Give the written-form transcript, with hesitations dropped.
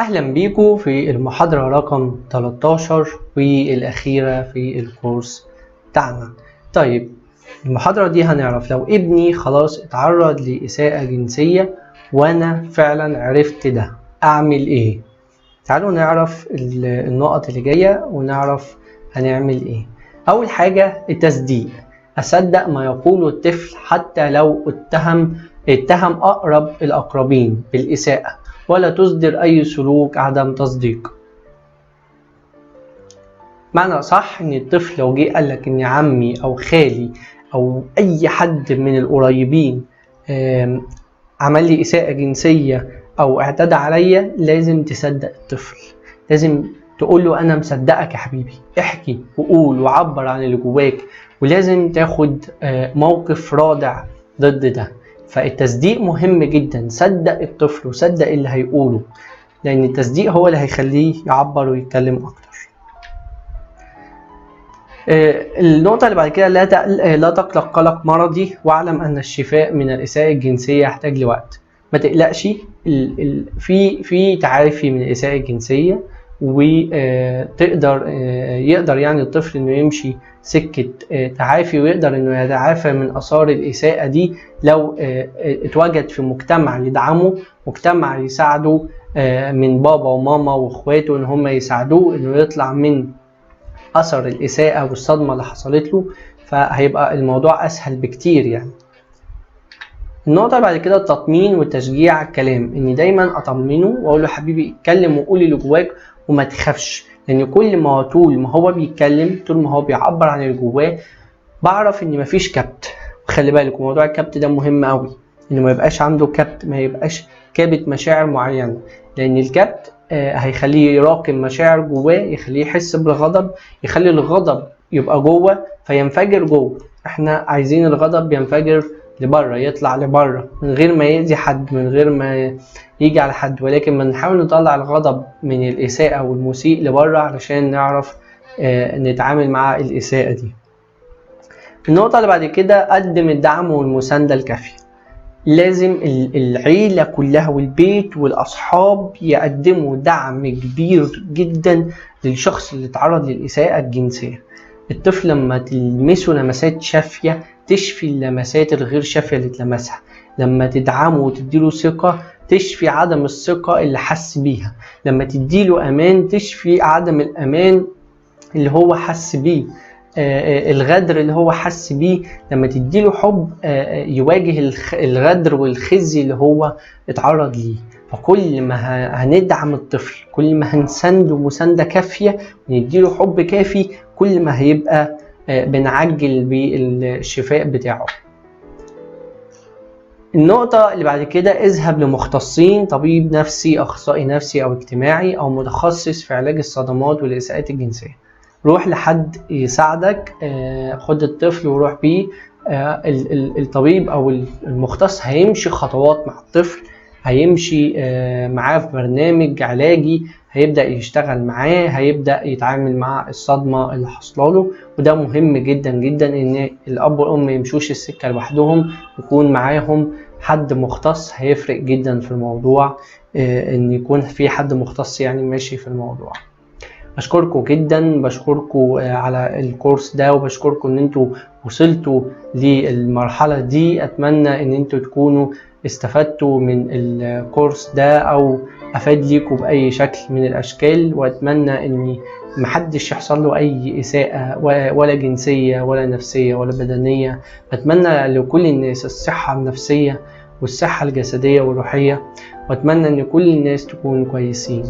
أهلا بيكم في المحاضرة رقم 13 والأخيرة في الكورس بتاعنا. طيب المحاضرة دي هنعرف لو ابني خلاص اتعرض لإساءة جنسية وأنا فعلا عرفت ده أعمل إيه؟ تعالوا نعرف النقط اللي جاية ونعرف هنعمل إيه. أول حاجة التصديق، أصدق ما يقوله الطفل حتى لو اتهم أقرب الأقربين بالإساءة، ولا تصدر أي سلوك عدم تصديق. معنى صح إن الطفل لو جه قالك إن عمي أو خالي أو أي حد من القريبين عمل لي إساءة جنسية أو اعتدى عليا، لازم تصدق الطفل، لازم تقول له أنا مصدقك يا حبيبي، احكي وقول وعبر عن اللي جواك، ولازم تاخد موقف رادع ضد ده. فالتصديق مهم جدا، صدق الطفل وصدق اللي هيقوله، لأن التصديق هو اللي هيخليه يعبر ويتكلم أكتر. النقطة اللي بعد كده لا تقلق قلق مرضي، واعلم أن الشفاء من الإساءة الجنسية يحتاج لوقت. ما تقلقش، في تعافي من الإساءة الجنسية، وتقدر، يقدر يعني الطفل إنه يمشي سكة تعافي، ويقدر إنه يتعافى من آثار الإساءة دي لو اتوجد في مجتمع يدعمه، مجتمع يساعده، من بابا وماما واخواته إن هم يساعدوه إنه يطلع من أثر الإساءة والصدمة اللي حصلت له، فهيبقى الموضوع أسهل بكتير يعني. النقطة بعد كده التطمين والتشجيع على الكلام، إني دايما أطمنه وأقول له حبيبي اتكلم وقول اللي جواك وما تخافش، لأن كل ما طول ما هو بيتكلم، طول ما هو بيعبر عن اللي جواه، بعرف إن مفيش كبت. وخلي بالك موضوع الكبت ده مهم قوي، إنه ما يبقاش عنده كبت، ما يبقاش كابت مشاعر معينة، لأن الكبت هيخليه يراكم مشاعر جواه، يخليه يحس بالغضب، يخلي الغضب يبقى جوه فينفجر جوه. احنا عايزين الغضب ينفجر لبره، يطلع لبره من غير ما يأذي حد، من غير ما يجي على حد، ولكن بنحاول نطلع الغضب من الإساءة والمسيء لبره علشان نعرف نتعامل مع الإساءة دي. النقطة اللي بعد كده قدم الدعم والمساندة الكافية. لازم العيلة كلها والبيت والأصحاب يقدموا دعم كبير جدا للشخص اللي اتعرض للإساءة الجنسية. الطفل لما تلمسه لمسات شافية تشفي اللمسات الغير شافية اللي اتلمسها، لما تدعمه وتديله ثقة تشفي عدم الثقة اللي حس بيها، لما تديله أمان تشفي عدم الأمان اللي هو حس بيه، الغدر اللي هو حس بيه، لما تديله حب، يواجه الغدر والخزي اللي هو اتعرض ليه. فكل ما هندعم الطفل، كل ما هنسنده مساندة كافية ونديله حب كافي، كل ما هيبقى بنعجل بالشفاء بتاعه. النقطة اللي بعد كده اذهب لمختصين، طبيب نفسي، أخصائي نفسي أو اجتماعي، أو متخصص في علاج الصدمات والإساءات الجنسية. روح لحد يساعدك، خد الطفل وروح بيه، الطبيب أو المختص هيمشي خطوات مع الطفل، هيمشي معاه في برنامج علاجي، هيبدأ يشتغل معاه، هيبدأ يتعامل مع الصدمة اللي حصلاله. وده مهم جدا جدا إن الأب والأم ما يمشوش السكة لوحدهم، يكون معاهم حد مختص، هيفرق جدا في الموضوع، إن يكون في حد مختص ماشي في الموضوع. بشكركم جدا، بشكركم على الكورس ده، وبشكركم إن انتوا وصلتوا للمرحلة دي. أتمنى إن انتوا تكونوا استفدتوا من الكورس ده أو أفاد ليكم بأي شكل من الأشكال، وأتمنى إن محدش يحصل له أي إساءة ولا جنسية ولا نفسية ولا بدنية. بتمنى لكل الناس الصحة النفسية والصحة الجسدية والروحية، وأتمنى إن كل الناس تكون كويسين.